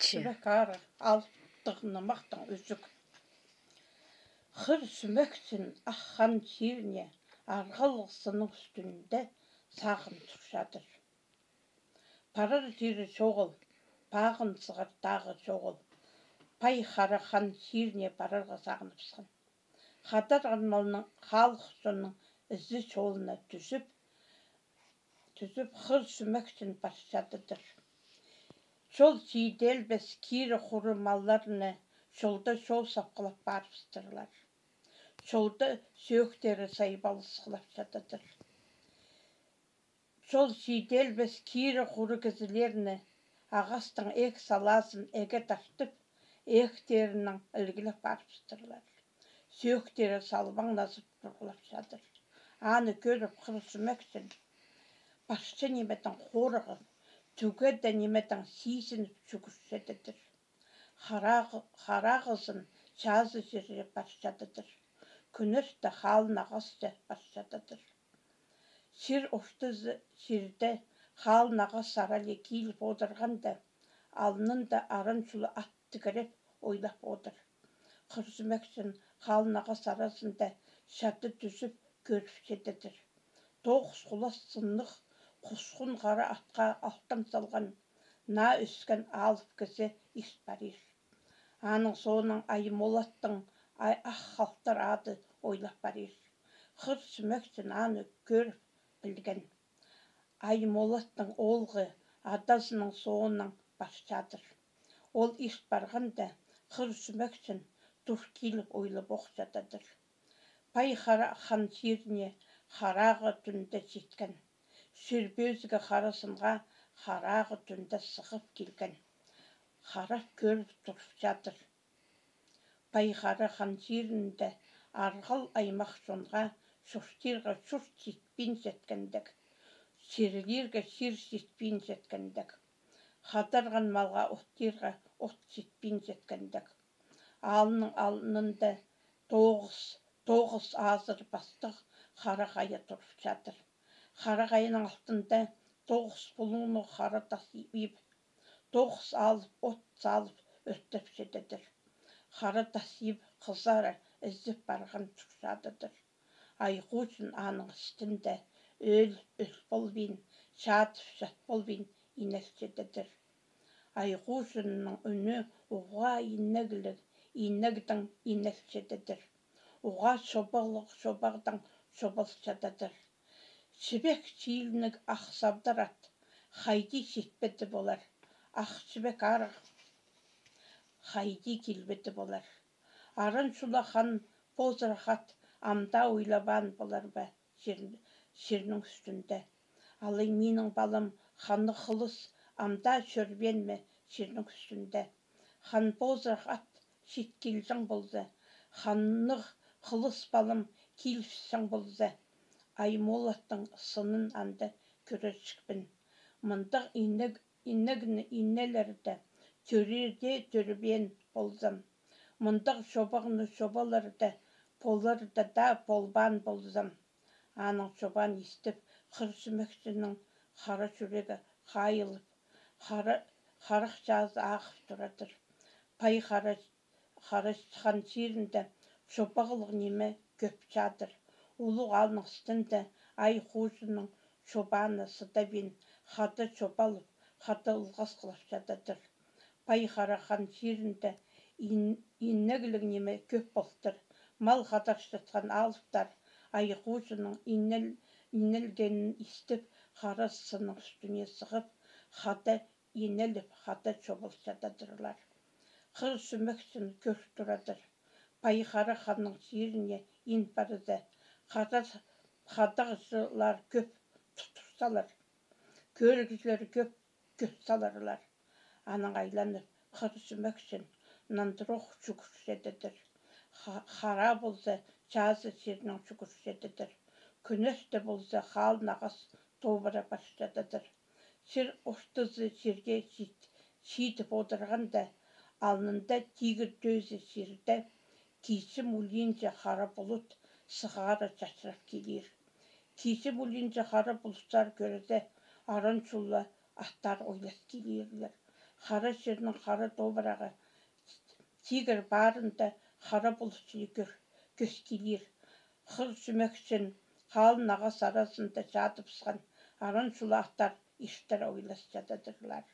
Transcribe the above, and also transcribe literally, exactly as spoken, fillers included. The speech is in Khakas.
Чібек арығ, алтығ нымахтың ӱзӱк. Хыр Сӱмексін Ах Хан чиріне арғалығ сынның ӱстӱнде сағын турчадыр. Парар чирі чоғыл, пағын сығар тағы чоғыл. Пай Хара Хан чиріне парарға сағыныбысхан. Хадарған малның, халых чонның ізі чолына тӱзіп, тӱзіп, Хыр Сӱмексін парчададыр. Чол чиделбес кирі-хуры малларны чолда чол сапхылап парыбыстырлар. Чолда сӧӧктері сайбалысхылапчададыр. Чол чиделбес кирі-хуры кізілерні ағастың ек салазын ээге тартып, ээктерінең ілгілеп парыбыстырлар. Сӧӧктері салбаңназып турғылапчадыр. Аны кӧріп, Хыр Сӱмексін парча нимедең хорығып, тӱге дее нимедең сизініп чӱгӱрчедедір. Харағы-, харағызын чазы чирі парчададыр. Кӱнӧрте халын ағасча парчададыр. Чир ортызы чирде халын ағас аралай киліп одырғанда, алнында аран чулы ат тігіреп ойлап одыр. Хыр Сӱмексін халын ағас аразында чады тӱзіп кӧріпчедедір. Тоғыс хулас сыннығ хусхун хара атха алтан салған, наа ӧскен алып кізі ис парир. Аның соонаң Ай Молаттың ай-, ах халтыр ады ойлап парир. Хыр Сӱмексін аны кӧріп пілген. Ай Молаттың оолғы адазының соонаң парчадыр. Ол ис парғанда, Хыр Сӱмексін тур киліп ойлап охчададыр. Пай Хара Хан чиріне харағы тӱнде читкен. Чир пӧзігі Хара Сынға харағы тӱнде сығып килген. Харап кӧріп турчадыр. Пай Хара Хан чирінде арғал аймах чонға чуртирға чурт читпин четкендек, чирілирге чир читпин четкендек, хадарған малға оттирға от читпин четкендек. Аалның алнында тоғыс, тоғыс азыр пастығ хара хая турчадыр. Хара хайаның алтында тоғыс пулуңнығ хара тас иб. Тоғыс алып, от салып, ӧртепчедедір. Хара тас иб хызара ізіп парған турчададыр. Ай Хучын аның істінде ӧл, ӧл полбин, чатып, чат полбин, инелчедедір. Ай Хучынның ӱні уғаа иннегліг, иннегдең инелчедедір. Уғаа чобағлығ, чобағдаң чобалчададыр. Чібек чилінніг ах сабдар ат хайди читпеді полар, ах чібек арығ хайди килбеді полар. Аран чула хан позырах ат амда ойлабаан полар ба чир-, чирнің ӱстӱнде? Алай минің палам ханнығ хылыс амда чӧрбеен ме чирнің ӱстӱнде? Хан позырах ат чит килҷең полза, ханнығ хылыс палам килібісчең полза, Ай Молаттың сынын анда кӧрерҷікпін. Мындағ иннег-, иннегні иннелерде, тӧрирде тӧрбеен ползам, мындағ чобағны чобаларда, поларда даа полбаан ползам. Аның чобаан истіп, Хыр Сӱмексіннің хара чӱрегі хайылып, хара-, харах чазы ағып турадыр. Пай хара Хара Хан чирінде чобағлығ ниме кӧп чадыр. Улуғ аалның істінде Ай Хучынның чобааны сыдабин, хада чобалып, хада ылғас хылапчададыр. Пай Хара Хан чирінде ин-, иннегліг ниме кӧп полтыр. Мал хадарчатхан алыптар Ай Хучынның иннел-, иннелгенін истіп, хара сынның ӱстӱне сығып, хада инеліп, хада чобалчададырлар. Хыр Сӱмексін кӧр турадыр. Пай Хара Ханның чиріне ин парза, хада-, хадағҷылар кӧп тутсалар, кӧрігҷілер кӧп кӧп саларлар. Анаң айланып, Хыр Сӱмексін нандырох чӱгӱрчедедір. Ха-, хара полза, чазы чирнең чӱгӱрчедедір. Кӱнӧрте полза, халын ағас тобыра парчададыр. Чир ортызы чирге чит-, читіп одырғанда, алнында тигір тӧзі чирде кичі мулинҷа хара пулут сығара чачырап килир. Кичі мулинҷа хара пулуттар кӧрзе, аран чула аттар ойлас килирлер. Хара чирнің хара тобырағы тигір паарында хара пулус чіли кӧс килир. Хыр чӱмекчен халын ағас аразында чадыбысхан аран чулахтар иштіре ойлас чададырлар.